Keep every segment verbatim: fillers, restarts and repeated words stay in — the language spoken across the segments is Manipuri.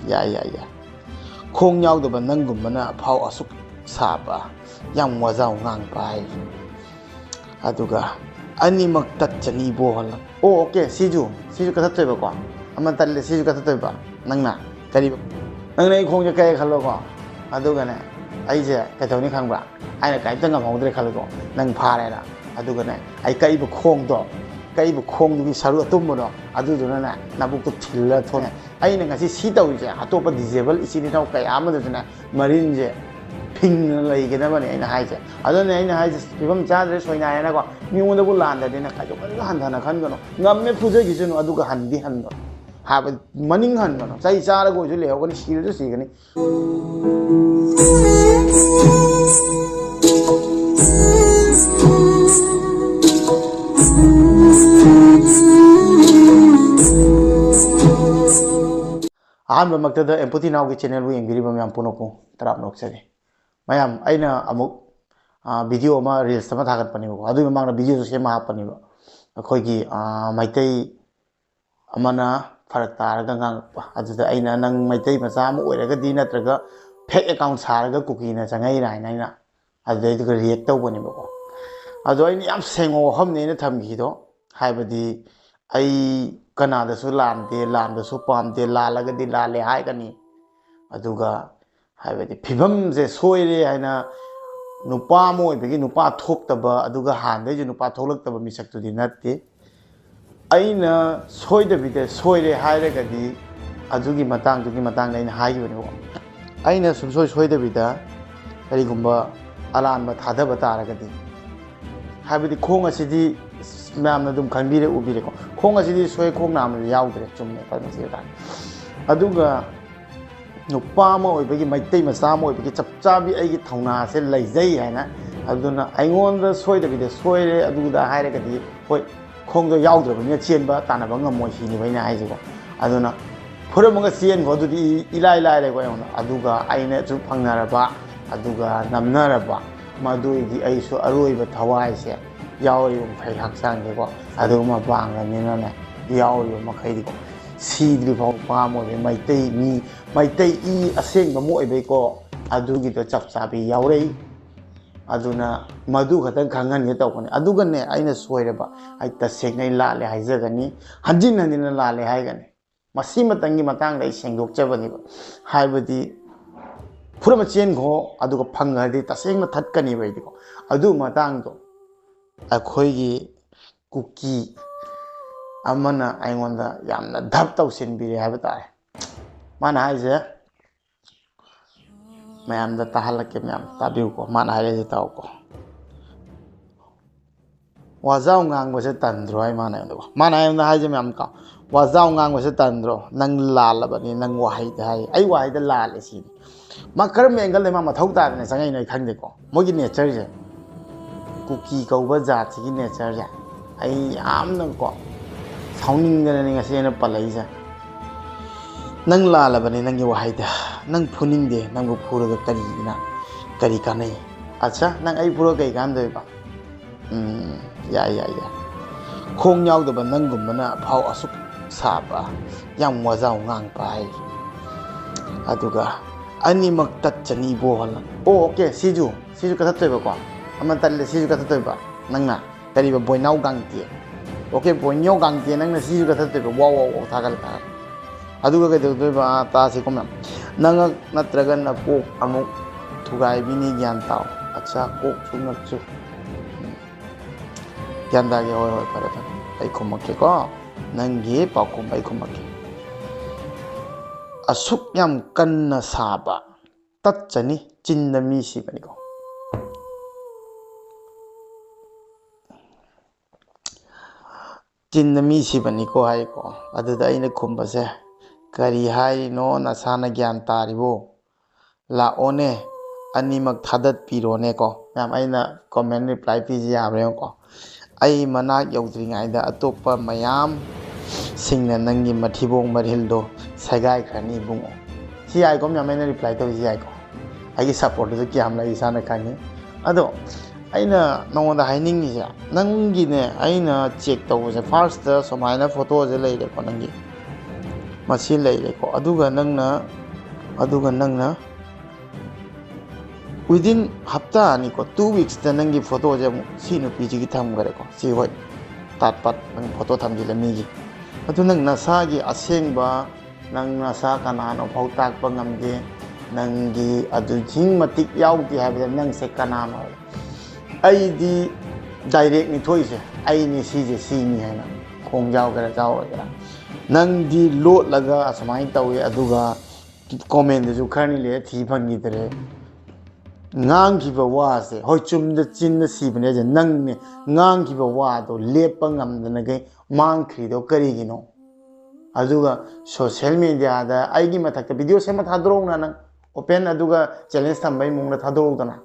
ꯌꯥꯏ, ꯌꯥꯏ, ꯌꯥꯏ꯫ ꯈꯣꯡ ꯌꯥꯎꯗꯕ ꯅꯪꯒꯨꯝꯕꯅ ꯑꯐꯥꯎ ꯑꯁꯨꯛ ꯁꯥꯕ, ꯌꯥꯝ ꯋꯥꯖꯥꯎ ꯉꯥꯡꯕ ꯍꯥꯏ꯫ ꯑꯗꯨꯒ ꯑꯅꯤꯃꯛ ꯇꯠꯆꯅꯤ ꯏꯕꯣ ꯍꯜꯂ꯫ ꯑꯣ, ꯑꯣꯀꯦ, ꯁꯤꯁꯨ, ꯁꯤꯁꯨ ꯀꯛꯊꯠꯇꯣꯏꯕꯀꯣ꯫ ꯑꯃ ꯇꯠꯂꯦ, ꯁꯤꯁꯨ ꯀꯛꯊꯠꯇꯣꯏꯕ꯫ ꯅꯪꯅ ꯀꯔꯤ, ꯅꯪꯅ ꯑꯩ ꯈꯣꯡꯁꯦ ꯀꯛꯑꯦ ꯈꯜꯂꯣꯀꯣ꯫ ꯑꯗꯨꯒꯅꯦ, ꯑꯩꯁꯦ ꯀꯩꯗꯧꯅꯤ ꯈꯪꯕ꯭ꯔꯥ? ꯑꯩꯅ ꯀꯔꯤꯝꯇ ꯉꯝꯍꯧꯗ꯭ꯔꯦ ꯈꯜꯂꯣꯀꯣ꯫ ꯅꯪ ꯐꯥꯔꯦꯅ꯫ ꯑꯗꯨꯒꯅꯦ, ꯑꯩ ꯀꯛꯏꯕ ꯈꯣꯡꯗꯣ, ꯀꯛꯏꯕ ꯈꯣꯡꯗꯨꯒꯤ ꯁꯔꯨ ꯑꯇꯨꯝꯕꯗꯣ, ꯑꯗꯨꯗꯨꯅꯅꯦ, ꯅꯕꯨꯛꯇꯣ ꯊꯤꯜꯂ ꯊꯣꯛꯑꯦ꯫ ꯑꯩꯅ ꯉꯁꯤ ꯁꯤ ꯇꯧꯔꯤꯁꯦ, ꯑꯇꯣꯞꯄ disabled ꯏꯆꯤꯜ ꯏꯅꯥꯎ ꯀꯌꯥ ꯑꯃꯗꯁꯨꯅꯦ, ꯃꯔꯤꯟꯁꯦ ꯐꯤꯡꯅ ꯂꯩꯒꯗꯕꯅꯦ ꯑꯩꯅ ꯍꯥꯏꯁꯦ꯫ ꯑꯗꯨꯅꯦ ꯑꯩꯅ ꯍꯥꯏꯁꯦ, ꯐꯤꯕꯝ ꯆꯥꯗ꯭ꯔꯦ, ꯁꯣꯏꯅꯥꯏꯔꯦꯅꯀꯣ, ꯃꯤꯉꯣꯟꯗꯕꯨ ꯂꯥꯟꯗꯗꯤꯅꯦ, ꯀꯩꯗꯧꯕꯗꯁꯨ ꯍꯟꯊꯅ ꯈꯟꯒꯅꯨ꯫ ꯉꯝꯃꯦ ꯐꯨꯖꯈꯤꯁꯅꯨ, ꯑꯗꯨꯒ ꯍꯟꯗꯤ ꯍꯟꯒꯅꯨ꯫ ꯍꯥꯏꯕꯗꯤ ꯃꯅꯤꯡ ꯍꯟꯒꯅꯨ꯫ ꯆꯩ ꯆꯥꯔꯒ ꯑꯣꯏꯁꯨ ꯂꯩꯍꯧꯒꯅꯤ, ꯁꯤꯔꯁꯨ ꯁꯤꯒꯅꯤ꯫ ꯑꯍꯥꯟꯕꯃꯛꯇꯗ ꯑꯦꯝꯄꯣꯊꯤ ꯅꯥꯎꯒꯤ channelꯕꯨ ꯌꯦꯡꯕꯤꯔꯤꯕ ꯃꯌꯥꯝ ꯄꯨꯝꯅꯃꯛꯄꯨ ꯇꯔꯥꯝꯅ ꯑꯣꯛꯆꯔꯤ꯫ ꯃꯌꯥꯝ, ꯑꯩꯅ ꯑꯃꯨꯛ, ꯑ, video ꯑꯃ, reels ꯑꯃ ꯊꯥꯒꯠꯄꯅꯦꯕꯀꯣ꯫ ꯑꯗꯨꯒꯤ ꯃꯃꯥꯡꯗ videoꯁꯨ ꯁꯦꯝꯃ ꯍꯥꯞꯄꯅꯦꯕ꯫ ꯑꯩꯈꯣꯏꯒꯤ, ꯑ, ꯃꯩꯇꯩ ꯑꯃꯅ ꯐꯔꯛ ꯇꯥꯔꯒ ꯉꯥꯡꯉꯛꯄ꯫ ꯑꯗꯨꯗ ꯑꯩꯅ, "ꯅꯪ ꯃꯩꯇꯩ ꯃꯆꯥ ꯑꯃ ꯑꯣꯏꯔꯒꯗꯤ ꯅꯠꯇ꯭ꯔꯒ fake account ꯁꯥꯔꯒ ꯀꯨꯀꯤꯅ ꯆꯪꯉꯛꯏꯔꯥ?" ꯍꯥꯏꯅ ꯑꯩꯅ ꯑꯗꯨꯗꯩꯗꯨꯒ react ꯇꯧꯕꯅꯦꯕꯀꯣ꯫ ꯑꯗꯣ ꯑꯩꯅ ꯌꯥꯝ ꯁꯦꯡꯕ ꯋꯥꯐꯝꯅꯦ ꯑꯩꯅ ꯊꯝꯈꯤꯗꯣ꯫ ꯍꯥꯏꯕꯗꯤ ꯑꯩ ꯀꯅꯥꯗꯁꯨ ꯂꯥꯟꯗꯦ, ꯂꯥꯟꯕꯁꯨ ꯄꯥꯝꯗꯦ, ꯂꯥꯜꯂꯒꯗꯤ ꯂꯥꯜꯂꯦ ꯍꯥꯏꯒꯅꯤ꯫ ꯑꯗꯨꯒ ꯍꯥꯏꯕꯗꯤ ꯐꯤꯕꯝꯁꯦ ꯁꯣꯏꯔꯦ ꯍꯥꯏꯅ ꯅꯨꯄꯥ ꯑꯃ ꯑꯣꯏꯕꯒꯤ ꯅꯨꯄꯥ ꯊꯣꯛꯇꯕ, ꯑꯗꯨꯒ ꯍꯥꯟꯅꯗꯩꯁꯨ ꯅꯨꯄꯥ ꯊꯣꯛꯂꯛꯇꯕ ꯃꯤꯁꯛꯇꯨꯗꯤ ꯅꯠꯇꯦ꯫ ꯑꯩꯅ ꯁꯣꯏꯗꯕꯤꯗ ꯁꯣꯏꯔꯦ ꯍꯥꯏꯔꯒꯗꯤ ꯑꯗꯨꯒꯤ ꯃꯇꯥꯡꯗꯨꯒꯤ ꯃꯇꯥꯡꯗ ꯑꯩꯅ ꯍꯥꯏꯈꯤꯕꯅꯦꯕꯀꯣ꯫ ꯑꯩꯅ ꯁꯨꯡꯁꯣꯏ ꯁꯣꯏꯗꯕꯤꯗ ꯀꯔꯤꯒꯨꯝꯕ ꯑꯔꯥꯟꯕ ꯊꯥꯗꯕ ꯇꯥꯔꯒꯗꯤ, ꯍꯥꯏꯕꯗꯤ ꯈꯣꯡ ꯑꯁꯤꯗꯤ ꯃꯌꯥꯝꯅ ꯑꯗꯨꯝ ꯈꯟꯕꯤꯔꯦ, ꯎꯕꯤꯔꯦꯀꯣ꯫ ꯈꯣꯡ ꯑꯁꯤꯗꯤ ꯁꯣꯏ, ꯈꯣꯡ ꯅꯥꯝꯃꯗꯤ ꯌꯥꯎꯗ꯭ꯔꯦ, ꯆꯨꯝꯃꯦ, ꯐꯖꯅ ꯊꯤꯕ ꯇꯥꯔꯦ꯫ ꯑꯗꯨꯒ ꯅꯨꯄꯥ ꯑꯃ ꯑꯣꯏꯕꯒꯤ, ꯃꯩꯇꯩ ꯃꯆꯥ ꯑꯃ ꯑꯣꯏꯕꯒꯤ ꯆꯞ ꯆꯥꯕꯤ ꯑꯩꯒꯤ ꯊꯧꯅꯥꯁꯦ ꯂꯩꯖꯩ ꯍꯥꯏꯅ, ꯑꯗꯨꯅ ꯑꯩꯉꯣꯟꯗ ꯁꯣꯏꯗꯕꯤꯗ ꯁꯣꯏꯔꯦ ꯑꯗꯨꯗ ꯍꯥꯏꯔꯒꯗꯤ, ꯍꯣꯏ, ꯈꯣꯡꯗꯣ ꯌꯥꯎꯗ꯭ꯔꯕꯅꯤꯅ ꯆꯦꯟꯕ ꯇꯥꯟꯅꯕ ꯉꯝꯃꯣꯏ ꯁꯤꯅꯦꯕ ꯑꯩꯅ ꯍꯥꯏꯁꯦꯀꯣ꯫ ꯑꯗꯨꯅ ꯐꯨꯔꯝꯃꯒ ꯆꯦꯟꯈꯣ, ꯑꯗꯨꯗꯤ ꯏꯂꯥꯏ ꯂꯥꯏꯔꯦꯀꯣ ꯑꯩꯉꯣꯟꯗ꯫ ꯑꯗꯨꯒ ꯑꯩꯅꯁꯨ ꯐꯪꯅꯔꯕ, ꯑꯗꯨꯒ ꯅꯝꯅꯔꯕ, ꯃꯗꯨꯏꯗꯤ ꯑꯩꯁꯨ ꯑꯔꯣꯏꯕ ꯊꯋꯥꯏꯁꯦ ꯌꯥꯎꯔꯤꯕ ꯃꯈꯩ ꯍꯛꯆꯥꯡꯁꯦꯀꯣ, ꯑꯗꯨꯒ ꯃꯄꯥꯡꯒꯜꯅꯤꯅꯅꯦ, ꯌꯥꯎꯔꯤꯕ ꯃꯈꯩꯗꯤꯀꯣ, ꯁꯤꯗ꯭ꯔꯤ ꯐꯥꯎ ꯄꯥꯝꯃꯣꯏꯕ ꯃꯩꯇꯩ ꯃꯤ, ꯃꯩꯇꯩ ꯏ ꯑꯁꯦꯡꯕ ꯑꯃ ꯑꯣꯏꯕꯩꯀꯣ꯫ ꯑꯗꯨꯒꯤꯗꯣ ꯆꯞ ꯆꯥꯕꯤ ꯌꯥꯎꯔꯛꯏ꯫ ꯑꯗꯨꯅ ꯃꯗꯨ ꯈꯛꯇꯪ ꯈꯪꯍꯟꯒꯦ ꯇꯧꯕꯅꯤ꯫ ꯑꯗꯨꯒꯅꯦ, ꯑꯩꯅ ꯁꯣꯏꯔꯕ, ꯑꯩ ꯇꯁꯦꯡꯅ ꯑꯩ ꯂꯥꯜꯂꯦ ꯍꯥꯏꯖꯒꯅꯤ, ꯍꯟꯖꯤꯟ ꯍꯟꯖꯤꯟꯅ ꯂꯥꯜꯂꯦ ꯍꯥꯏꯒꯅꯤ꯫ ꯃꯁꯤꯃꯇꯪꯒꯤ ꯃꯇꯥꯡꯗ ꯑꯩ ꯁꯦꯡꯗꯣꯛꯆꯕꯅꯦꯕ꯫ ꯍꯥꯏꯕꯗꯤ ꯐꯨꯔ ꯃꯆꯦꯟꯈꯣ, ꯑꯗꯨꯒ ꯐꯪꯉꯗꯤ ꯇꯁꯦꯡꯅ ꯊꯠꯀꯅꯦꯕ ꯑꯩꯗꯤꯀꯣ꯫ ꯑꯗꯨ ꯃꯇꯥꯡꯗꯣ ꯑꯩꯈꯣꯏꯒꯤ ꯀꯨꯀꯤ ꯑꯃꯅ ꯑꯩꯉꯣꯟꯗ ꯌꯥꯝꯅ ꯙꯞ ꯇꯧꯁꯤꯟꯕꯤꯔꯦ ꯍꯥꯏꯕ ꯇꯥꯔꯦ꯫ ꯃꯥꯅ ꯍꯥꯏꯁꯦ ꯃꯌꯥꯝꯗ ꯇꯥꯍꯜꯂꯛꯀꯦ, ꯃꯌꯥꯝ ꯇꯥꯕꯤꯌꯨꯀꯣ꯫ ꯃꯥꯅ ꯍꯥꯏꯔꯛꯏꯁꯦ ꯇꯥꯎꯀꯣ꯫ "ꯋꯥꯖꯥꯎ ꯉꯥꯡꯕꯁꯦ ꯇꯟꯗ꯭ꯔꯣ?" ꯍꯥꯏ ꯃꯥꯅ ꯑꯩꯉꯣꯟꯗꯀꯣ꯫ ꯃꯥꯅ ꯑꯩꯉꯣꯟꯗ ꯍꯥꯏꯁꯦ ꯃꯌꯥꯝ ꯀꯣ, "ꯋꯥꯖꯥꯎ ꯉꯥꯡꯕꯁꯦ ꯇꯟꯗ꯭ꯔꯣ? ꯅꯪ ꯂꯥꯜꯂꯕꯅꯤ, ꯅꯪ ꯋꯥꯍꯩꯗ" ꯍꯥꯏ꯫ ꯑꯩ ꯋꯥꯍꯩꯗ ꯂꯥꯜꯂꯦ ꯁꯤꯅꯤ꯫ ꯃꯥ ꯀꯔꯝꯕ ꯑꯦꯡꯒꯜꯗ ꯃꯥ ꯃꯊꯧ ꯇꯥꯗꯅ ꯆꯪꯉꯛꯏꯅꯣ ꯑꯩ ꯈꯪꯗꯦꯀꯣ꯫ ꯃꯣꯏꯒꯤ ꯅꯦꯆꯔꯁꯦ, ꯀꯨꯀꯤ ꯀꯧꯕ ꯖꯥꯠꯁꯤꯒꯤ ꯅꯦꯆꯔꯁꯦ ꯑꯩ ꯌꯥꯝꯅꯀꯣ ꯁꯥꯎꯅꯤꯡꯗꯅꯅꯦ ꯉꯁꯤ ꯑꯩꯅ ꯄꯜꯂꯛꯏꯁꯦ꯫ "ꯅꯪ ꯂꯥꯜꯂꯕꯅꯦ ꯅꯪꯒꯤ ꯋꯥꯍꯩꯗ꯫ ꯅꯪ ꯐꯨꯅꯤꯡꯗꯦ, ꯅꯪꯕꯨ ꯐꯨꯔꯒ ꯀꯔꯤꯅ, ꯀꯔꯤ ꯀꯥꯟꯅꯩ? ꯑꯠꯆꯥ, ꯅꯪ ꯑꯩ ꯐꯨꯔꯒ ꯀꯩ ꯀꯥꯟꯗꯣꯏꯕ? ꯎꯝ, ꯌꯥꯏ, ꯌꯥꯏ, ꯌꯥꯏ꯫ ꯈꯣꯡ ꯌꯥꯎꯗꯕ ꯅꯪꯒꯨꯝꯕꯅ ꯑꯐꯥꯎ ꯑꯁꯨꯛ ꯁꯥꯕ, ꯌꯥꯝ ꯋꯥꯖꯥꯎ ꯉꯥꯡꯕ ꯍꯥꯏ꯫ ꯑꯗꯨꯒ ꯑꯅꯤꯃꯛ ꯇꯠꯆꯅꯤ ꯏꯕꯣ ꯍꯣꯜꯅ"꯫ ꯑꯣ, ꯑꯣꯀꯦ, ꯁꯤꯁꯨ, ꯁꯤꯁꯨ ꯀꯛꯊꯠꯇꯣꯏꯕꯀꯣ꯫ ꯑꯃ ꯇꯠꯂꯦ, ꯁꯤꯁꯨ ꯀꯛꯊꯠꯇꯣꯏꯕ ꯅꯪꯅ꯫ ꯀꯔꯤꯕ, ꯕꯣꯏꯅꯥꯎ ꯒꯥꯡꯇꯦ꯫ ꯑꯣꯀꯦ, ꯕꯣꯏꯅꯥꯎ ꯒꯥꯡꯇꯦ, ꯅꯪꯅ ꯁꯤꯁꯨ ꯀꯛꯊꯠꯇꯣꯏꯕ꯫ ꯋꯥꯎ, ꯋꯥꯎ, ꯋꯥꯎ, ꯊꯥꯒꯠꯂꯦ, ꯊꯥꯒꯠꯂꯦ꯫ ꯑꯗꯨꯒ ꯀꯩꯗꯧꯗꯣꯏꯕ? ꯇꯥꯁꯤꯀꯣ ꯃꯌꯥꯝ꯫ "ꯅꯉꯛ ꯅꯠꯇ꯭ꯔꯒ ꯅꯀꯣꯛ ꯑꯃꯨꯛ ꯊꯨꯒꯥꯏꯕꯤꯅꯤ, ꯒ꯭ꯌꯥꯟ ꯇꯥꯎ"꯫ ꯑꯠꯆꯥ, ꯀꯣꯛꯁꯨ ꯉꯛꯁꯨ꯫ ꯎꯝ꯫ ꯒ꯭ꯌꯥꯟ ꯇꯥꯒꯦ? ꯍꯣꯏ, ꯍꯣꯏ, ꯐꯔꯦ, ꯐꯔꯦ꯫ ꯑꯩ ꯈꯨꯝꯃꯛꯀꯦꯀꯣ꯫ ꯅꯪꯒꯤ ꯄꯥꯎꯈꯨꯝ ꯑꯩ ꯈꯨꯝꯃꯛꯀꯦ꯫ "ꯑꯁꯨꯛ ꯌꯥꯝ ꯀꯟꯅ ꯁꯥꯕ, ꯇꯠꯆꯅꯤ, ꯆꯤꯟꯗ ꯃꯤ ꯁꯤꯕꯅꯤꯀꯣ꯫ ꯆꯤꯟꯗ ꯃꯤ ꯁꯤꯕꯅꯤꯀꯣ" ꯍꯥꯏꯀꯣ꯫ ꯑꯗꯨꯗ ꯑꯩꯅ ꯈꯨꯝꯕꯁꯦ, "ꯀꯔꯤ ꯍꯥꯏꯔꯤꯅꯣ? ꯅꯁꯥꯅ ꯒ꯭ꯌꯥꯟ ꯇꯥꯔꯤꯕꯣ? ꯂꯥꯛꯑꯣꯅꯦ, ꯑꯅꯤꯃꯛ ꯊꯥꯗꯠꯄꯤꯔꯣꯅꯦꯀꯣ"꯫ ꯃꯌꯥꯝ, ꯑꯩꯅ ꯀꯣꯃꯦꯟ ꯔꯤꯄ꯭ꯂꯥꯏ ꯄꯤꯁꯤ ꯌꯥꯕ꯭ꯔꯥ ꯌꯦꯡꯉꯨꯀꯣ꯫ "ꯑꯩ ꯃꯅꯥꯛ ꯌꯧꯗ꯭ꯔꯤꯉꯩꯗ ꯑꯇꯣꯞꯄ ꯃꯌꯥꯝ ꯁꯤꯡꯅ ꯅꯪꯒꯤ ꯃꯊꯤꯕꯣꯡ ꯃꯔꯤꯜꯗꯣ ꯁꯦꯒꯥꯏꯈ꯭ꯔꯅꯤ ꯏꯕꯨꯡꯉꯣ"꯫ ꯁꯤ ꯌꯥꯏꯀꯣ ꯃꯌꯥꯝ, ꯑꯩꯅ ꯔꯤꯄ꯭ꯂꯥꯏ ꯇꯧꯔꯤꯁꯤ ꯌꯥꯏꯀꯣ꯫ ꯑꯩꯒꯤ ꯁꯞꯄꯣꯔꯠꯇꯨꯁꯨ ꯀꯌꯥꯝ ꯂꯩ ꯏꯁꯥꯅ ꯈꯪꯉꯤ꯫ ꯑꯗꯣ ꯑꯩꯅ ꯅꯉꯣꯟꯗ ꯍꯥꯏꯅꯤꯡꯉꯤꯁꯦ, ꯅꯪꯒꯤꯅꯦ, ꯑꯩꯅ ꯆꯦꯛ ꯇꯧꯕꯁꯦ, ꯐꯥꯔꯁꯇ ꯁꯨꯃꯥꯏꯅ ꯐꯣꯇꯣꯁꯦ ꯂꯩꯔꯦꯀꯣ ꯅꯪꯒꯤ꯫ ꯃꯁꯤ ꯂꯩꯔꯦꯀꯣ꯫ ꯑꯗꯨꯒ ꯅꯪꯅ ꯑꯗꯨꯒ ꯅꯪꯅ within ꯍꯞꯇꯥ ꯑꯅꯤꯀꯣ, two weeks ꯇ ꯅꯪꯒꯤ ꯐꯣꯇꯣꯁꯦ ꯑꯃꯨꯛ ꯁꯤ ꯅꯨꯄꯤꯁꯤꯒꯤ ꯊꯝꯈ꯭ꯔꯦꯀꯣ꯫ ꯁꯤ ꯍꯣꯏ, ꯇꯥꯠ ꯄꯥꯠ ꯅꯪ ꯐꯣꯇꯣ ꯊꯝꯖꯤꯜꯂꯦ ꯃꯤꯒꯤ꯫ ꯑꯗꯨ ꯅꯪ ꯅꯁꯥꯒꯤ ꯑꯁꯦꯡꯕ ꯅꯪ ꯅꯁꯥ ꯀꯅꯥꯅꯣ ꯐꯥꯎ ꯇꯥꯛꯄ ꯉꯝꯗꯦ꯫ ꯅꯪꯒꯤ ꯑꯗꯨꯒꯤ ꯃꯇꯤꯛ ꯌꯥꯎꯗꯦ ꯍꯥꯏꯕꯗ ꯅꯪꯁꯦ ꯀꯅꯥꯅꯣ? ꯑꯩꯗꯤ ꯗꯥꯏꯔꯦꯛꯅꯤ ꯊꯣꯛꯏꯁꯦ꯫ ꯑꯩꯅꯤ ꯁꯤꯁꯦ, ꯁꯤꯅꯤ ꯍꯥꯏꯅ꯫ ꯈꯣꯡ ꯌꯥꯎꯒꯦꯔꯥ ꯌꯥꯎꯔꯣꯏꯒꯦꯔꯥ, ꯅꯪꯗꯤ ꯂꯣꯠꯂꯒ ꯑꯁꯨꯃꯥꯏꯅ ꯇꯧꯋꯤ, ꯑꯗꯨꯒ ꯀꯣꯃꯦꯟꯗꯁꯨ ꯈꯔꯅꯤ ꯂꯩꯔ ꯊꯤ ꯐꯪꯈꯤꯗ꯭ꯔꯦ꯫ ꯉꯥꯡꯈꯤꯕ ꯋꯥꯁꯦ, ꯍꯣꯏ, ꯆꯨꯝꯗ ꯆꯤꯟꯗ ꯁꯤꯕꯅꯦ ꯍꯥꯏꯁꯦ ꯅꯪꯅꯦ꯫ ꯉꯥꯡꯈꯤꯕ ꯋꯥꯗꯣ ꯂꯦꯞꯄ ꯉꯝꯗꯅꯈꯩ ꯃꯥꯡꯈ꯭ꯔꯤꯗꯣ ꯀꯔꯤꯒꯤꯅꯣ? ꯑꯗꯨꯒ ꯁꯣꯁꯦꯜ ꯃꯦꯗꯤꯌꯥꯗ ꯑꯩꯒꯤ ꯃꯊꯛꯇ ꯚꯤꯗꯤꯑꯣ ꯁꯦꯝꯃ ꯊꯥꯗꯣꯔꯛꯎꯅ ꯅꯪ꯫ ꯑꯣꯄꯦꯟ ꯑꯗꯨꯒ ꯆꯦꯂꯦꯟꯖ ꯊꯝꯕꯩ ꯃꯑꯣꯡꯗ ꯊꯥꯗꯣꯔꯛꯎꯗꯅ꯫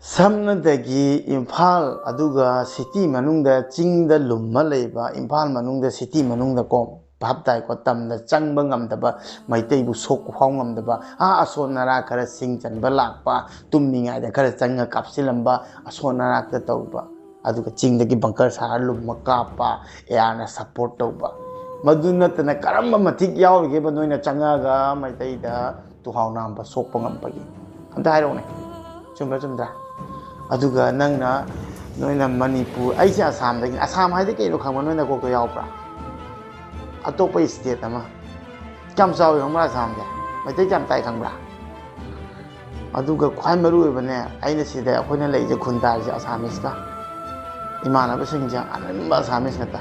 ꯁꯝꯅꯗꯒꯤ ꯏꯝꯐꯥꯜ ꯑꯗꯨꯒ ꯁꯤꯇꯤ ꯃꯅꯨꯡꯗ, ꯆꯤꯡꯗ ꯂꯨꯝꯃ ꯂꯩꯕ ꯏꯝꯐꯥꯜ ꯃꯅꯨꯡꯗ, ꯁꯤꯇꯤ ꯃꯅꯨꯡꯗꯀꯣ, ꯚꯥꯞ ꯇꯥꯏꯀꯣ, ꯇꯝꯗ ꯆꯪꯕ ꯉꯝꯗꯕ, ꯃꯩꯇꯩꯕꯨ ꯁꯣꯛꯄ ꯐꯥꯎ ꯉꯝꯗꯕ, ꯑꯥ ꯑꯁꯣꯟ ꯑꯔꯥꯛ ꯈꯔ ꯁꯤꯡ ꯆꯟꯕ ꯂꯥꯛꯄ, ꯇꯨꯝꯃꯤꯉꯩꯗ ꯈꯔ ꯆꯪꯉ ꯀꯥꯞꯁꯤꯜꯂꯝꯕ, ꯑꯁꯣꯟ ꯑꯔꯥꯛꯇ ꯇꯧꯕ, ꯑꯗꯨꯒ ꯆꯤꯡꯗꯒꯤ ꯕꯪꯀꯔ ꯁꯥꯔ ꯂꯨꯝꯃ ꯀꯥꯞꯄ, ꯑꯦ ꯑꯥꯔꯅ ꯁꯞꯄꯣꯔꯠ ꯇꯧꯕ, ꯃꯗꯨ ꯅꯠꯇꯅ ꯀꯔꯝꯕ ꯃꯇꯤꯛ ꯌꯥꯎꯔꯤꯒꯦꯕ ꯅꯣꯏꯅ ꯆꯪꯉꯛꯑꯒ ꯃꯩꯇꯩꯗ ꯇꯨꯍꯥꯎ ꯅꯥꯝꯕ ꯁꯣꯛꯄ ꯉꯝꯕꯒꯤ? ꯑꯝꯇ ꯍꯥꯏꯔꯛꯎꯅꯦ, ꯆꯨꯝꯕ꯭ꯔꯥ ꯆꯨꯝꯗ꯭ꯔꯥ? ꯑꯗꯨꯒ ꯅꯪꯅ, ꯅꯣꯏꯅ ꯃꯅꯤꯄꯨꯔ, ꯑꯩꯁꯦ ꯑꯁꯥꯝꯗꯒꯤꯅꯤ, ꯑꯁꯥꯝ ꯍꯥꯏꯗꯤ ꯀꯩꯅꯣ ꯈꯪꯕ꯭ꯔꯥ? ꯅꯣꯏ ꯅꯀꯣꯛꯇ ꯌꯥꯎꯕ꯭ꯔꯥ? ꯑꯇꯣꯞꯄ ꯏꯁꯇꯦꯠ ꯑꯃ꯫ ꯀꯌꯥꯝ ꯆꯥꯎꯏ ꯈꯪꯕ꯭ꯔꯥ ꯑꯁꯥꯝꯁꯦ? ꯃꯩꯇꯩ ꯀꯌꯥꯝ ꯇꯥꯏ ꯈꯪꯕ꯭ꯔꯥ? ꯑꯗꯨꯒ ꯈ꯭ꯋꯥꯏ ꯃꯔꯨ ꯑꯣꯏꯕꯅꯦ, ꯑꯩꯅ ꯁꯤꯗ ꯑꯩꯈꯣꯏꯅ ꯂꯩꯔꯤꯁꯦ ꯈꯨꯟꯗꯥꯔꯤꯁꯦ ꯑꯁꯥꯃꯤꯁꯀ, ꯏꯃꯥꯟꯅꯕꯁꯤꯡꯁꯦ ꯑꯅꯝꯕ ꯑꯁꯥꯃꯤꯁ ꯉꯥꯛꯇ꯫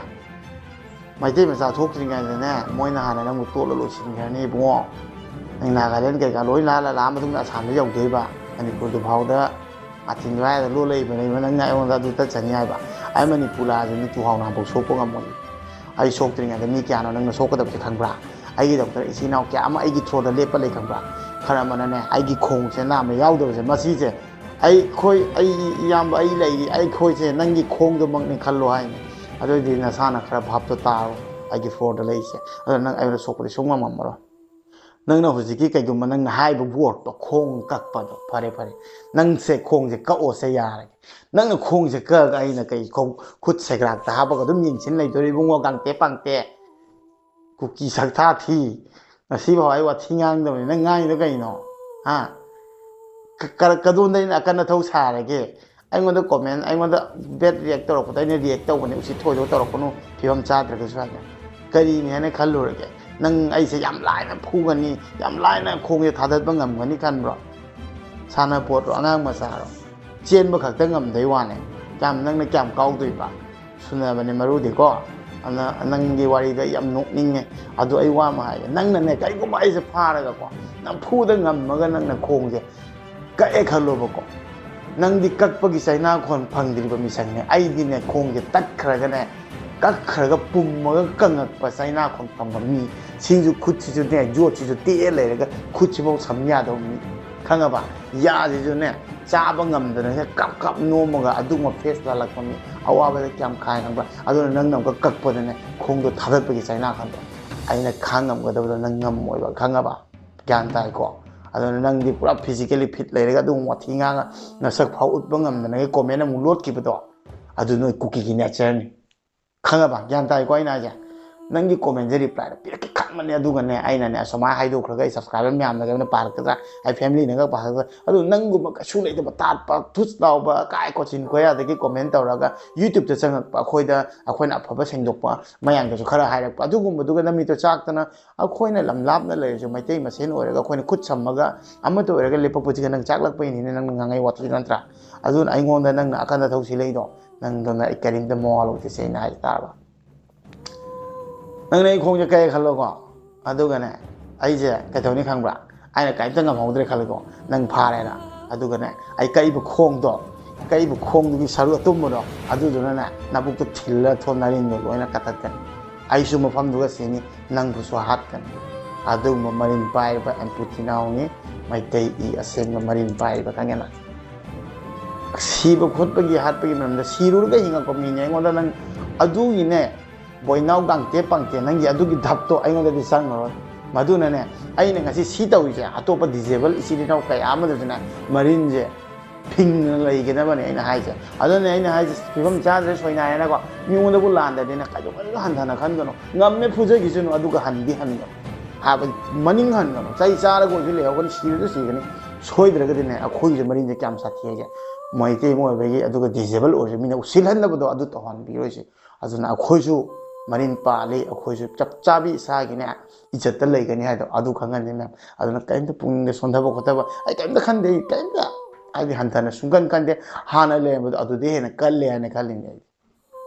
ꯃꯩꯇꯩ ꯃꯆꯥ ꯊꯣꯛꯇ꯭ꯔꯤꯉꯩꯗꯅꯦ, ꯃꯣꯏꯅ ꯍꯥꯟꯅ ꯅꯪꯕꯨ ꯇꯣꯠꯂ ꯂꯣꯏꯁꯤꯟꯈ꯭ꯔꯅꯤ ꯏꯕꯨꯡꯉꯣ꯫ ꯅꯪ ꯅꯥꯒꯥꯂꯦꯟ ꯀꯩꯀꯥ ꯂꯣꯏ ꯂꯥꯜꯂ ꯂꯥꯛꯑ ꯃꯇꯨꯡꯗ ꯑꯁꯥꯝꯗ ꯌꯧꯗꯣꯏꯕ꯫ ꯃꯅꯤꯄꯨꯔꯗꯨ ꯐꯥꯎꯗ ꯑꯥꯊꯤꯟ ꯁ꯭ꯋꯥꯏꯗ ꯂꯣꯠ ꯂꯩꯕꯅꯦꯕ, ꯅꯪꯅ ꯑꯩꯉꯣꯟꯗ ꯑꯗꯨ ꯇꯠꯆꯅꯤ ꯍꯥꯏꯕ꯫ ꯑꯩ ꯃꯅꯤꯄꯨꯔ ꯂꯥꯛꯑꯁꯨ ꯅꯪ ꯇꯨꯍꯥꯎ ꯅꯥꯝꯐꯥꯎ ꯁꯣꯛꯄ ꯉꯝꯃꯣꯏ꯫ ꯑꯩ ꯁꯣꯛꯇ꯭ꯔꯤꯉꯩꯗ ꯃꯤ ꯀꯌꯥꯅꯣ ꯅꯪꯅ ꯁꯣꯛꯀꯗꯕꯁꯦ ꯈꯪꯕ꯭ꯔꯥ? ꯑꯩꯒꯤꯗꯃꯛꯇ ꯏꯆꯤꯟ ꯏꯅꯥꯎ ꯀꯌꯥ ꯑꯃ ꯑꯩꯒꯤ ꯊ꯭ꯔꯣꯗ ꯂꯦꯞꯄ ꯂꯩ ꯈꯪꯕ꯭ꯔꯥ? ꯈꯔ ꯑꯃꯅꯅꯦ, ꯑꯩꯒꯤ ꯈꯣꯡꯁꯦ ꯅꯥꯝꯃ ꯌꯥꯎꯗꯕꯁꯦ, ꯃꯁꯤꯁꯦ, ꯑꯩꯈꯣꯏ, ꯑꯩ ꯏꯌꯥꯝꯕ, ꯑꯩ ꯂꯩꯔꯤ, ꯑꯩꯈꯣꯏꯁꯦ ꯅꯪꯒꯤ ꯈꯣꯡꯗꯨꯃꯛꯅꯤ ꯈꯜꯂꯣ ꯍꯥꯏꯅꯤ꯫ ꯑꯗꯨꯑꯣꯏꯗꯤ ꯅꯁꯥꯅ ꯈꯔ ꯚꯥꯞꯇꯣ ꯇꯥꯔꯣ, ꯑꯩꯒꯤ ꯐ꯭ꯂꯣꯔꯗ ꯂꯩꯔꯤꯁꯦ꯫ ꯑꯗꯣ ꯅꯪ ꯑꯩꯉꯣꯟꯗ ꯁꯣꯛꯄꯗꯤ ꯁꯨꯡꯉꯝ ꯉꯝꯃꯔꯣꯏ꯫ ꯅꯪꯅ ꯍꯧꯖꯤꯛꯀꯤ ꯀꯩꯒꯨꯝꯕ ꯅꯪꯅ ꯍꯥꯏꯕ ꯋꯥꯔꯗꯇꯣ, ꯈꯣꯡ ꯀꯛꯄꯗꯣ, ꯐꯔꯦ, ꯐꯔꯦ, ꯅꯪꯁꯦ ꯈꯣꯡꯁꯦ ꯀꯛꯑꯣꯁꯦ ꯌꯥꯔꯒꯦ꯫ ꯅꯪꯅ ꯈꯣꯡꯁꯦ ꯀꯛꯑꯒ ꯑꯩꯅ ꯀꯩ ꯈꯣꯡ, ꯈꯨꯠ ꯁꯦꯒ꯭ꯔꯥꯛꯇ ꯍꯥꯞꯄꯒ ꯑꯗꯨꯝ ꯌꯦꯡꯁꯤꯟ ꯂꯩꯗꯣꯔꯤ ꯏꯕꯨꯡꯉꯣ, ꯀꯥꯡꯇꯦ ꯄꯥꯡꯇꯦ? ꯀꯨꯀꯤ ꯁꯛꯊꯥ ꯊꯤ꯫ ꯉꯁꯤꯐꯥꯎ ꯑꯩ ꯋꯥꯊꯤ ꯉꯥꯡꯗꯕꯅꯤ꯫ ꯅꯪ ꯉꯥꯡꯉꯤꯗꯣ ꯀꯩꯅꯣ? ꯍꯥ? ꯀ- ꯀ- ꯀꯗꯣꯝꯗ ꯑꯩꯅ ꯑꯀꯟ ꯑꯊꯧ ꯁꯥꯔꯒꯦ? ꯑꯩꯉꯣꯟꯗ ꯀꯣꯃꯦꯟ, ꯑꯩꯉꯣꯟꯗ ꯕꯦꯠ ꯔꯤꯌꯦꯛ ꯇꯧꯔꯛꯄꯗ ꯑꯩꯅ ꯔꯤꯌꯦꯛ ꯇꯧꯕꯅꯦ꯫ ꯎꯁꯤꯠ ꯊꯣꯏꯗꯣꯛ ꯇꯧꯔꯛꯀꯅꯨ, ꯐꯤꯕꯝ ꯆꯥꯗ꯭ꯔꯒꯁꯨ ꯍꯥꯏꯅ꯫ ꯀꯔꯤꯅꯤ ꯍꯥꯏꯅ ꯈꯜꯂꯨꯔꯒꯦ? ꯅꯪ ꯑꯩꯁꯦ ꯌꯥꯝ ꯂꯥꯏꯅ ꯐꯨꯒꯅꯤ, ꯌꯥꯝ ꯂꯥꯏꯅ ꯈꯣꯡꯁꯦ ꯊꯥꯗꯠꯄ ꯉꯝꯒꯅꯤ ꯈꯟꯕ꯭ꯔꯣ? ꯁꯥꯟꯅꯄꯣꯠꯔꯣ, ꯑꯉꯥꯡ ꯃꯆꯥꯔꯣ? ꯆꯦꯟꯕ ꯈꯛꯇ ꯉꯝꯗꯣꯏ ꯋꯥꯅꯦ꯫ ꯀꯌꯥꯝ, ꯅꯪꯅ ꯀꯌꯥꯝ ꯀꯥꯎꯗꯣꯏꯕ? ꯁꯨꯅꯕꯅꯦ ꯃꯔꯨꯗꯤꯀꯣ꯫ ꯑꯗꯨꯅ ꯅꯪꯒꯤ ꯋꯥꯔꯤꯗꯣ ꯑꯩ ꯌꯥꯝ ꯅꯣꯛꯅꯤꯡꯉꯦ꯫ ꯑꯗꯣ ꯑꯩ ꯋꯥ ꯑꯃ ꯍꯥꯏꯒꯦ, ꯅꯪꯅꯅꯦ ꯀꯔꯤꯒꯨꯝꯕ ꯑꯩꯁꯦ ꯐꯥꯔꯒꯀꯣ, ꯅꯝꯐꯨꯗ ꯉꯝꯃꯒ ꯅꯪꯅ ꯈꯣꯡꯁꯦ ꯀꯛꯑꯦ ꯈꯜꯂꯣꯕꯀꯣ, ꯅꯪꯗꯤ ꯀꯛꯄꯒꯤ ꯆꯩꯅꯥꯈꯣꯟ ꯐꯪꯗ꯭ꯔꯤꯕ ꯃꯤꯁꯛꯅꯦ꯫ ꯑꯩꯗꯤꯅꯦ ꯈꯣꯡꯁꯦ ꯇꯠꯈ꯭ꯔꯒꯅꯦ, ꯀꯛꯈ꯭ꯔꯒ ꯄꯨꯝꯃꯒ ꯀꯪꯉꯛꯄ ꯆꯩꯅꯥꯈꯣꯟ ꯐꯪꯕ ꯃꯤ꯫ ꯁꯤꯁꯨ ꯈꯨꯠꯁꯤꯁꯨꯅꯦ, ꯌꯣꯠꯁꯤꯁꯨ ꯇꯦꯛꯑ ꯂꯩꯔꯒ ꯈꯨꯠꯁꯤꯐꯥꯎ ꯁꯝ ꯌꯥꯗꯕ ꯃꯤ꯫ ꯈꯪꯉꯕ? ꯌꯥꯁꯤꯁꯨꯅꯦ, ꯆꯥꯕ ꯉꯝꯗꯅ ꯀꯞ ꯀꯞ ꯅꯣꯝꯃꯒ ꯑꯗꯨꯒꯨꯝꯕ ꯐꯦꯁ ꯂꯥꯜꯂꯛꯄ ꯃꯤ꯫ ꯑꯋꯥꯕꯗ ꯀꯌꯥꯝ ꯈꯥꯡꯉꯕ? ꯑꯗꯨꯅ ꯅꯪꯅ ꯑꯃꯨꯛꯀ ꯀꯛꯄꯗꯅꯦ, ꯈꯣꯡꯗꯣ ꯊꯥꯗꯠꯄꯒꯤ ꯆꯩꯅꯥꯈꯣꯟꯗꯣ꯫ ꯑꯩꯅ ꯈꯥꯡ ꯉꯝꯒꯗꯕꯗꯣ ꯅꯪ ꯉꯝꯃꯣꯏꯕ, ꯈꯪꯉꯕ? ꯒ꯭ꯌꯥꯟ ꯇꯥꯏꯀꯣ? ꯑꯗꯨꯅ ꯅꯪꯗꯤ ꯄꯨꯔꯥ ꯐꯤꯖꯤꯀꯦꯜꯂꯤ ꯐꯤꯠ ꯂꯩꯔꯒ ꯑꯗꯨꯒꯨꯝꯕ ꯋꯥꯊꯤ ꯉꯥꯡꯉ ꯅꯁꯛ ꯐꯥꯎ ꯎꯠꯄ ꯉꯝꯗꯅꯒꯤ ꯀꯣꯃꯦꯟ ꯑꯃꯨꯛ ꯂꯣꯠꯈꯤꯕꯗꯣ, ꯑꯗꯨ ꯅꯣꯏ ꯀꯨꯀꯤꯒꯤ ꯅꯦꯆꯔꯅꯤ꯫ ꯈꯪꯉꯕ? ꯒ꯭ꯌꯥꯟ ꯇꯥꯏꯀꯣ ꯑꯩꯅ ꯍꯥꯏꯁꯦ? ꯅꯪꯒꯤ ꯀꯣꯃꯦꯟꯁꯦ ꯔꯤꯄ꯭ꯂꯥꯏꯗ ꯄꯤꯔꯛꯀꯦ ꯈꯟꯕꯅꯦ, ꯑꯗꯨꯒꯅꯦ, ꯑꯩꯅꯅꯦ ꯁꯨꯃꯥꯏꯅ ꯍꯥꯏꯗꯣꯛꯈ꯭ꯔꯒ ꯑꯩ ꯁꯕꯁꯀ꯭ꯔꯥꯏꯕꯔ ꯃꯌꯥꯝꯅꯒ ꯑꯩꯅ ꯄꯥꯔꯛꯀꯗ꯭ꯔꯥ, ꯑꯩ ꯐꯦꯃꯤꯂꯤꯅꯒ ꯄꯥꯔꯛꯀꯗ꯭ꯔꯥ? ꯑꯗꯨ ꯅꯪꯒꯨꯝꯕ ꯀꯩꯁꯨ ꯂꯩꯇꯕ ꯇꯥꯠꯄ ꯊꯨꯠ ꯂꯥꯎꯕ ꯀꯥꯏ ꯀꯣꯆꯤꯟ ꯀꯣꯌꯥꯗꯒꯤ ꯀꯣꯃꯦꯟ ꯇꯧꯔꯒ ꯌꯨꯇ꯭ꯌꯨꯕꯇ ꯆꯪꯉꯛꯄ ꯑꯩꯈꯣꯏꯗ, ꯑꯩꯈꯣꯏꯅ ꯑꯐꯕ ꯁꯦꯡꯗꯣꯛꯄ ꯃꯌꯥꯝꯗꯁꯨ ꯈꯔ ꯍꯥꯏꯔꯛꯄ, ꯑꯗꯨꯒꯨꯝꯕꯗꯨꯒ ꯅꯃꯤꯠꯇꯣ ꯆꯥꯛꯇꯅ, ꯑꯩꯈꯣꯏꯅ ꯂꯝ ꯂꯥꯞꯅ ꯂꯩꯔꯁꯨ ꯃꯩꯇꯩ ꯃꯁꯦꯟ ꯑꯣꯏꯔꯒ ꯑꯩꯈꯣꯏꯅ ꯈꯨꯠ ꯁꯝꯃꯒ ꯑꯃꯠꯇ ꯑꯣꯏꯔꯒ ꯂꯦꯞꯄꯛꯄꯁꯤꯒ ꯅꯪ ꯆꯥꯛꯂꯛꯄꯩꯅꯤꯅꯦ ꯅꯪꯅ ꯉꯥꯡꯉꯩ ꯋꯥꯊꯤ ꯅꯠꯇ꯭ꯔꯥ? ꯑꯗꯨꯅ ꯑꯩꯉꯣꯟꯗ ꯅꯪꯅ ꯑꯀꯟ ꯑꯊꯧ ꯁꯤꯂꯛꯏꯗꯣ, ꯅꯪꯗꯣꯅ ꯑꯩ ꯀꯔꯤꯝꯇ ꯃꯋꯥ ꯂꯧꯗꯦ, ꯁꯦꯡꯅ ꯍꯥꯏ ꯇꯥꯔꯕ꯫ ꯅꯪꯅ ꯑꯩ ꯈꯣꯡꯁꯦ ꯀꯛꯑꯦ ꯈꯜꯂꯣꯀꯣ, ꯑꯗꯨꯒꯅꯦ, ꯑꯩꯁꯦ ꯀꯩꯗꯧꯅꯤ ꯈꯪꯕ꯭ꯔꯥ? ꯑꯩꯅ ꯀꯔꯤꯝꯇ ꯉꯝꯍꯧꯗ꯭ꯔꯦ ꯈꯜꯂꯣꯀꯣ, ꯅꯪ ꯐꯥꯔꯦꯅ꯫ ꯑꯗꯨꯒꯅꯦ, ꯑꯩ ꯀꯛꯏꯕ ꯈꯣꯡꯗꯣ, ꯀꯛꯏꯕ ꯈꯣꯡꯗꯨꯒꯤ ꯁꯔꯨꯛ ꯑꯇꯨꯝꯕꯗꯣ, ꯑꯗꯨꯗꯨꯅꯅꯦ, ꯅꯕꯨꯛꯇ ꯊꯤꯜꯂ ꯊꯣꯟ ꯅꯔꯤꯟꯗꯣ ꯂꯣꯏꯅ ꯀꯛꯊꯠꯀꯅꯤ꯫ ꯑꯩꯁꯨ ꯃꯐꯝꯗꯨꯒ ꯁꯤꯅꯤ, ꯅꯪꯕꯨꯁꯨ ꯍꯥꯠꯀꯅꯤ꯫ ꯑꯗꯨꯒꯨꯝꯕ ꯃꯔꯤꯟ ꯄꯥꯏꯔꯤꯕ ꯑꯦꯝꯄꯨꯇꯤꯅꯥꯎꯅꯤ, ꯃꯩꯇꯩ ꯏ ꯑꯁꯦꯡꯕ ꯃꯔꯤꯟ ꯄꯥꯏꯔꯤꯕ, ꯈꯪꯉꯦꯅ? ꯁꯤꯕ ꯈꯣꯠꯄꯒꯤ ꯍꯥꯠꯄꯒꯤ ꯃꯔꯝꯗ, ꯁꯤꯔꯨꯔꯒ ꯍꯤꯡꯉꯛꯄ ꯃꯤꯅꯦ꯫ ꯑꯩꯉꯣꯟꯗ ꯅꯪ ꯑꯗꯨꯒꯤꯅꯦ, ꯕꯣꯏꯅꯥꯎ ꯒꯥꯡꯇꯦ ꯄꯥꯡꯇꯦ, ꯅꯪꯒꯤ ꯑꯗꯨꯒꯤ ꯙꯞꯇꯣ ꯑꯩꯉꯣꯟꯗꯗꯤ ꯆꯪꯉꯔꯣꯏ꯫ ꯃꯗꯨꯅꯅꯦ, ꯑꯩꯅ ꯉꯁꯤ ꯁꯤ ꯇꯧꯔꯤꯁꯦ, ꯑꯇꯣꯞꯄ ꯗꯤꯖꯦꯕꯜ ꯏꯆꯤꯜ ꯏꯅꯥꯎ ꯀꯌꯥ ꯑꯃꯗꯁꯨꯅꯦ, ꯃꯔꯤꯟꯁꯦ ꯐꯤꯡꯗꯅ ꯂꯩꯒꯗꯕꯅꯤ ꯑꯩꯅ ꯍꯥꯏꯁꯦ꯫ ꯑꯗꯨꯅ ꯑꯩꯅ ꯍꯥꯏꯁꯦ, ꯐꯤꯕꯝ ꯆꯥꯗ꯭ꯔꯦ ꯁꯣꯏꯅꯥꯏꯔꯦꯅꯀꯣ, ꯃꯤꯉꯣꯟꯗꯕꯨ ꯂꯥꯟꯗꯗꯦꯅ ꯀꯩꯗꯧꯉꯩꯗꯁꯨ ꯍꯟꯊꯅ ꯈꯟꯒꯅꯨ꯫ ꯉꯝꯃꯦ ꯐꯨꯖꯈꯤꯁꯅꯨ, ꯑꯗꯨꯒ ꯍꯟꯗꯤ ꯍꯟꯒꯅꯨ꯫ ꯍꯥꯏꯕ, ꯃꯅꯤꯡ ꯍꯟꯒꯅꯨ꯫ ꯆꯩ ꯆꯥꯔꯒ ꯑꯣꯏꯁꯨ ꯂꯩꯍꯧꯒꯅꯤ, ꯁꯤꯔꯁꯨ ꯁꯤꯒꯅꯤ꯫ ꯁꯣꯏꯗ꯭ꯔꯒꯗꯤꯅꯦ, ꯑꯩꯈꯣꯏꯒꯤꯁꯨ ꯃꯔꯤꯟꯁꯦ ꯀꯌꯥꯝ ꯁꯥꯊꯤ ꯍꯥꯏꯁꯦ, ꯃꯩꯇꯩ ꯑꯃ ꯑꯣꯏꯕꯒꯤ꯫ ꯑꯗꯨꯒ ꯗꯤꯁꯦꯕꯜ ꯑꯣꯏꯔꯁꯨ ꯃꯤꯅ ꯎꯁꯤꯜꯍꯟꯗꯕꯗꯣ ꯑꯗꯨ ꯇꯧꯍꯟꯕꯤꯔꯣꯏꯁꯦ꯫ ꯑꯗꯨꯅ ꯑꯩꯈꯣꯏꯁꯨ ꯃꯔꯤꯟ ꯄꯥꯜꯂꯤ, ꯑꯩꯈꯣꯏꯁꯨ ꯆꯞ ꯆꯥꯕꯤ ꯏꯁꯥꯒꯤꯅꯦ ꯏꯖꯠꯇ ꯂꯩꯒꯅꯤ ꯍꯥꯏꯗꯣ ꯑꯗꯨ ꯈꯪꯍꯟꯁꯦ ꯃꯌꯥꯝ꯫ ꯑꯗꯨꯅ ꯀꯔꯤꯝꯇ ꯄꯨꯛꯅꯤꯡꯗ ꯁꯣꯟꯊꯕ ꯈꯣꯠꯊꯕ ꯑꯩ ꯀꯔꯤꯝꯇ ꯈꯟꯗꯦ꯫ ꯑꯩ ꯀꯔꯤꯝꯇ ꯍꯥꯏꯗꯤ ꯍꯟꯊꯅ ꯁꯨꯡꯀꯟ ꯀꯟꯗꯦ꯫ ꯍꯥꯟꯅ ꯂꯩꯔꯝꯕꯗꯣ ꯑꯗꯨꯗꯤ ꯍꯦꯟꯅ ꯀꯜꯂꯦ ꯍꯥꯏꯅ ꯈꯜꯂꯤꯅꯦ ꯑꯩꯗꯤ꯫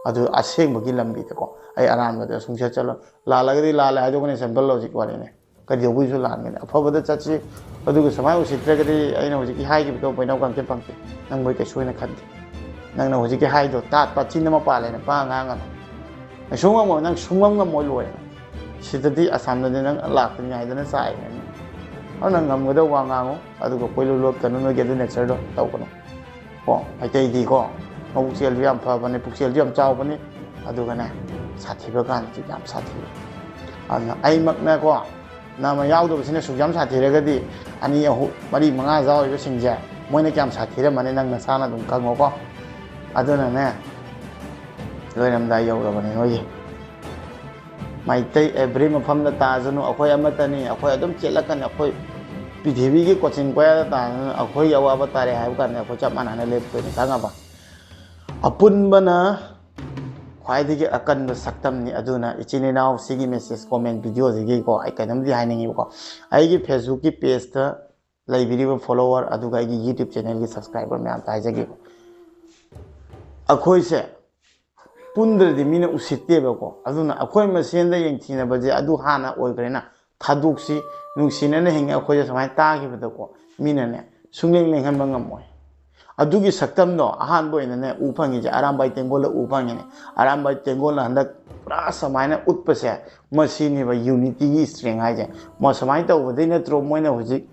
ꯑꯗꯨ ꯑꯁꯦꯡꯕꯒꯤ ꯂꯝꯕꯤꯗꯀꯣ ꯑꯩ ꯑꯔꯥꯟꯕꯗ ꯁꯨꯡꯆꯠ ꯆꯠꯂꯣꯏ꯫ ꯂꯥꯜꯂꯒꯗꯤ ꯂꯥꯜꯂꯦ ꯍꯥꯏꯗꯣꯛꯀꯅꯤ, ꯁꯦꯝꯄꯜ ꯂꯣꯖꯤꯛ ꯋꯥꯔꯤꯅꯦ꯫ ꯀꯩꯗꯧꯕꯒꯤꯁꯨ ꯂꯥꯟꯒꯅꯤ? ꯑꯐꯕꯗ ꯆꯠꯁꯤ꯫ ꯑꯗꯨꯒ ꯁꯨꯃꯥꯏꯅ ꯎꯁꯤꯠꯇ꯭ꯔꯒꯗꯤ ꯑꯩꯅ ꯍꯧꯖꯤꯛꯀꯤ ꯍꯥꯏꯈꯤꯕꯗꯣ ꯄꯣꯏꯅꯥꯎ ꯀꯝꯇ ꯐꯪꯗꯦ꯫ ꯅꯪ ꯃꯣꯏ ꯀꯩꯁꯨ ꯑꯣꯏꯅ ꯈꯟꯗꯦ꯫ ꯅꯪꯅ ꯍꯧꯖꯤꯛꯀꯤ ꯍꯥꯏꯗꯣ ꯇꯥꯠ ꯄꯥꯠ ꯆꯤꯟ ꯑꯃ ꯄꯥꯜꯂꯦꯅ ꯄꯥ ꯉꯥꯡꯉꯅꯨ꯫ ꯅꯪ ꯁꯨꯡꯉꯝ ꯉꯝꯃꯣꯏ, ꯅꯪ ꯁꯨꯡꯉꯝ ꯉꯝꯃꯣꯏ, ꯂꯣꯏꯔꯦ꯫ ꯁꯤꯗꯗꯤ ꯑꯁꯥꯝꯗꯗꯤ ꯅꯪ ꯂꯥꯛꯇ꯭ꯔꯤꯉꯩꯗꯅ ꯆꯥꯏꯔꯦ꯫ ꯑꯗꯨ ꯅꯪ ꯉꯝꯒꯗꯧꯕ ꯋꯥ ꯉꯥꯡꯉꯨ, ꯑꯗꯨꯒ ꯀꯣꯏꯂꯨ ꯂꯣꯠꯀꯅꯨ, ꯅꯣꯏꯒꯤ ꯑꯗꯨ ꯅꯦꯆꯔꯗꯣ ꯇꯧꯒꯅꯨ꯫ ꯀꯣ, ꯃꯩꯇꯩꯗꯤꯀꯣ, ꯃꯕꯨꯛꯆꯦꯜꯁꯨ ꯌꯥꯝ ꯐꯕꯅꯤ, ꯄꯨꯛꯆꯦꯜꯁꯨ ꯌꯥꯝ ꯆꯥꯎꯕꯅꯤ, ꯑꯗꯨꯒꯅꯦ, ꯁꯥꯊꯤꯕ ꯀꯥꯟꯗꯗꯤ ꯌꯥꯝ ꯁꯥꯊꯤꯕ꯫ ꯑꯗꯨꯅ ꯑꯩꯃꯛꯅꯀꯣ, ꯅꯃ ꯌꯥꯎꯗꯕꯁꯤꯅ ꯁꯨꯛ ꯌꯥꯝ ꯁꯥꯊꯤꯔꯒꯗꯤ, ꯑꯅꯤ, ꯑꯍꯨꯝ, ꯃꯔꯤ, ꯃꯉꯥ ꯌꯥꯎꯔꯤꯕꯁꯤꯡꯁꯦ, ꯃꯣꯏꯅ ꯀꯌꯥꯝ ꯁꯥꯊꯤꯔꯝꯃꯅꯤ ꯅꯪ ꯅꯁꯥꯅ ꯑꯗꯨꯝ ꯈꯪꯉꯣꯀꯣ꯫ ꯑꯗꯨꯅꯅꯦ, ꯂꯣꯏꯔꯝꯗꯥꯏ ꯌꯧꯔꯕꯅꯤ ꯅꯣꯏꯒꯤ꯫ ꯃꯩꯇꯩ ꯑꯦꯕ꯭ꯔꯤ ꯃꯐꯝꯗ ꯇꯥꯁꯅꯨ, ꯑꯩꯈꯣꯏ ꯑꯃꯠꯇꯅꯤ, ꯑꯩꯈꯣꯏ ꯑꯗꯨꯝ ꯆꯦꯜꯂꯛꯀꯅꯤ, ꯑꯩꯈꯣꯏ ꯄ꯭ꯔꯤꯊꯤꯕꯤꯒꯤ ꯀꯣꯆꯤꯟ ꯀꯣꯌꯥꯗ ꯇꯥꯁꯅꯨ, ꯑꯩꯈꯣꯏꯒꯤ ꯑꯋꯥꯕ ꯇꯥꯔꯦ ꯍꯥꯏꯕ ꯀꯥꯟꯗ ꯑꯩꯈꯣꯏ ꯆꯞ ꯃꯥꯟꯅꯅ ꯂꯦꯞꯇꯣꯏꯅꯤ, ꯈꯪꯉꯕ? ꯑꯄꯨꯟꯕꯅ ꯈ꯭ꯋꯥꯏꯗꯒꯤ ꯑꯀꯟꯕ ꯁꯛꯇꯝꯅꯤ꯫ ꯑꯗꯨꯅ ꯏꯆꯤꯟ ꯏꯅꯥꯎ, ꯁꯤꯒꯤ ꯃꯦꯁꯦꯖ ꯀꯣꯃꯦꯟ ꯚꯤꯗꯤꯑꯣꯁꯤꯒꯤꯀꯣ ꯑꯩ ꯀꯩꯅꯣꯝꯗꯤ ꯍꯥꯏꯅꯤꯡꯉꯤꯕꯀꯣ, ꯑꯩꯒꯤ ꯐꯦꯁꯕꯨꯛꯀꯤ ꯄꯦꯖꯇ ꯂꯩꯕꯤꯔꯤꯕ ꯐꯣꯂꯣꯋꯔ ꯑꯗꯨꯒ ꯑꯩꯒꯤ ꯌꯨꯇ꯭ꯌꯨꯕ ꯆꯦꯅꯦꯜꯒꯤ ꯁꯕꯁꯀ꯭ꯔꯥꯏꯕꯔ ꯃꯌꯥꯝꯗ ꯍꯥꯏꯖꯒꯦ, ꯑꯩꯈꯣꯏꯁꯦ ꯄꯨꯟꯗ꯭ꯔꯗꯤ ꯃꯤꯅ ꯎꯁꯤꯠꯇꯦꯕꯀꯣ꯫ ꯑꯗꯨꯅ ꯑꯩꯈꯣꯏ ꯃꯁꯦꯟꯗ ꯌꯦꯡꯊꯤꯅꯕꯁꯦ ꯑꯗꯨ ꯍꯥꯟꯅ ꯑꯣꯏꯈ꯭ꯔꯦꯅ, ꯊꯥꯗꯣꯛꯁꯤ, ꯅꯨꯡꯁꯤꯅꯅ ꯍꯤꯡꯉꯦ꯫ ꯑꯩꯈꯣꯏꯁꯦ ꯁꯨꯃꯥꯏꯅ ꯇꯥꯈꯤꯕꯗꯀꯣ, ꯃꯤꯅꯅꯦ ꯁꯨꯡꯂꯦꯡ ꯂꯦꯡꯍꯟꯕ ꯉꯝꯃꯣꯏ꯫ ꯑꯗꯨꯒꯤ ꯁꯛꯇꯝꯗꯣ ꯑꯍꯥꯟꯕ ꯑꯣꯏꯅꯅꯦ ꯎ ꯐꯪꯉꯤꯁꯦ ꯑꯔꯥꯝꯕꯥꯏ ꯇꯦꯡꯒꯣꯜꯗ ꯎ ꯐꯪꯉꯤꯅꯦ꯫ ꯑꯔꯥꯝꯕꯥꯏ ꯇꯦꯡꯒꯣꯜꯅ ꯍꯟꯗꯛ ꯄꯨꯔꯥ ꯁꯨꯃꯥꯏꯅ ꯎꯠꯄꯁꯦ, ꯃꯁꯤꯅꯦꯕ ꯌꯨꯅꯤꯇꯤꯒꯤ ꯏꯁꯇ꯭ꯔꯦꯡ ꯍꯥꯏꯁꯦ꯫ ꯃ-, ꯁꯨꯃꯥꯏꯅ ꯇꯧꯕꯗꯩ ꯅꯠꯇ꯭ꯔꯣ ꯃꯣꯏꯅ ꯍꯧꯖꯤꯛ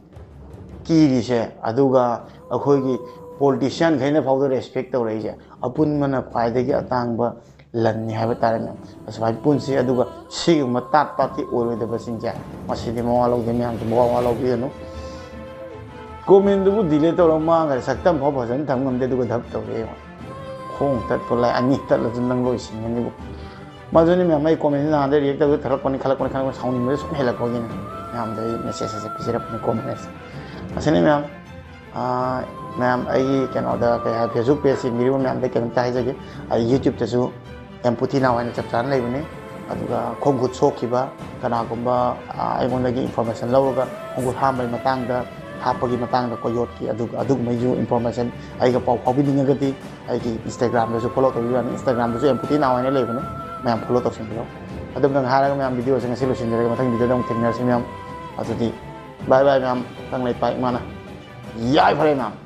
ꯀꯤꯔꯤꯁꯦ? ꯑꯗꯨꯒ ꯑꯩꯈꯣꯏꯒꯤ ꯄꯣꯂꯤꯇꯤꯁꯤꯌꯥꯟꯈꯩꯅ ꯐꯥꯎꯗ ꯔꯦꯁꯄꯦꯛ ꯇꯧꯔꯛꯏꯁꯦ꯫ ꯑꯄꯨꯟꯕꯅ ꯈ꯭ꯋꯥꯏꯗꯒꯤ ꯑꯇꯥꯡꯕ ꯂꯟꯅꯤ ꯍꯥꯏꯕ ꯇꯥꯔꯦ ꯃꯌꯥꯝ꯫ ꯑꯁꯨꯃꯥꯏꯅ ꯄꯨꯟꯁꯤ, ꯑꯗꯨꯒ ꯁꯤꯒꯨꯝꯕ ꯇꯥꯠ ꯄꯥꯠꯀꯤ ꯑꯣꯏꯔꯣꯏꯗꯕꯁꯤꯡꯁꯦ, ꯃꯁꯤꯗꯤ ꯃꯋꯥ ꯂꯧꯗꯦ, ꯃꯌꯥꯝꯁꯨ ꯃꯋꯥ ꯃꯋꯥ ꯂꯧꯕꯤꯒꯅꯨ꯫ ꯀꯣꯃꯦꯟꯗꯨꯕꯨ ꯗꯤꯂꯦꯠ ꯇꯧꯔ ꯃꯥꯡꯈ꯭ꯔꯦ꯫ ꯁꯛꯇꯝ ꯐꯥꯎ ꯐꯖꯅ ꯊꯝ ꯉꯝꯗꯦ, ꯑꯗꯨꯒ ꯗꯞ ꯇꯧꯔꯛꯑꯦ꯫ ꯈꯣꯡ ꯇꯠꯄ ꯂꯥꯏ ꯑꯅꯤ ꯇꯠꯂꯁꯨ ꯅꯪ ꯂꯣꯏꯁꯤꯟꯒꯅꯤꯕꯨ꯫ ꯃꯗꯨꯅꯤ ꯃꯌꯥꯝ, ꯑꯩ ꯀꯣꯃꯦꯟꯁꯤ ꯅꯍꯥꯟꯗꯩ ꯔꯤꯌꯦꯛ ꯇꯧꯒꯦ ꯈꯜꯂꯛꯄꯅꯤ, ꯈꯜꯂꯛꯄꯅꯤ, ꯈꯜꯂꯛꯄꯅꯤ, ꯁꯥꯎꯅꯤꯡꯕꯗ ꯁꯨꯝ ꯍꯦꯜꯂꯛꯄꯒꯤꯅꯤ꯫ ꯃꯌꯥꯝꯗ ꯑꯩ ꯃꯦꯁꯦꯖ ꯑꯁꯦ ꯄꯤꯖꯔꯛꯄꯅꯤ, ꯀꯣꯃꯦꯟ ꯑꯁꯦ꯫ ꯑꯁꯤꯅꯤ ꯃꯌꯥꯝ, ꯑꯥ, ꯃꯌꯥꯝ ꯑꯩꯒꯤ ꯀꯩꯅꯣꯗ, ꯀꯩ ꯍꯥꯏ, Facebook page ꯌꯦꯡꯕꯤꯔꯤꯕ ꯃꯌꯥꯝꯗ ꯀꯩꯅꯣꯝꯇ ꯍꯥꯏꯖꯒꯦ꯫ ꯑꯩ YouTubeꯇꯁꯨ ꯑꯦꯝꯄꯨꯇꯤ ꯅꯥꯎ ꯍꯥꯏꯅ ꯆꯞ ꯆꯥꯅ ꯂꯩꯕꯅꯤ꯫ ꯑꯗꯨꯒ ꯈꯣꯡ ꯈꯨꯠ ꯁꯣꯛꯈꯤꯕ ꯀꯅꯥꯒꯨꯝꯕ, ꯑꯥ, ꯑꯩꯉꯣꯟꯗꯒꯤ information ꯂꯧꯔꯒ ꯈꯣꯡ ꯈꯨꯠ ꯍꯥꯝꯕꯒꯤ ꯃꯇꯥꯡꯗ, ꯍꯥꯞꯄꯒꯤ ꯃꯇꯥꯡꯗ, ꯀꯣ, ꯌꯣꯠꯀꯤ, ꯑꯗꯨꯒ ꯑꯗꯨꯒꯨꯝꯕꯒꯤꯁꯨ information ꯑꯩꯒ ꯄꯥꯎ ꯐꯥꯎꯕꯤꯅꯤꯡꯉꯒꯗꯤ ꯑꯩꯒꯤ Instagramꯗꯁꯨ follow ꯇꯧꯕꯤꯕ ꯌꯥꯅꯤ꯫ Instagramꯗꯁꯨ ꯑꯦꯝꯄꯨꯇꯤ ꯅꯥꯎ ꯍꯥꯏꯅ ꯂꯩꯕꯅꯤ, ꯃꯌꯥꯝ follow ꯇꯧꯁꯤꯟꯕꯤꯔꯣ꯫ ꯑꯗꯨꯝꯅ ꯍꯥꯏꯔꯒ ꯃꯌꯥꯝ videoꯁꯦ ꯉꯁꯤ ꯂꯣꯏꯁꯤꯟꯖꯔꯒꯦ, ꯃꯊꯪ videoꯗ ꯑꯃꯨꯛ ꯊꯦꯡꯅꯔꯁꯤ ꯃꯌꯥꯝ꯫ ꯑꯗꯨꯗꯤ bye bye ꯃꯌꯥꯝ, ꯀꯪꯂꯩꯄꯥꯛ ꯏꯃꯥꯅ ꯌꯥꯏꯐꯔꯦ ꯃꯌꯥꯝ꯫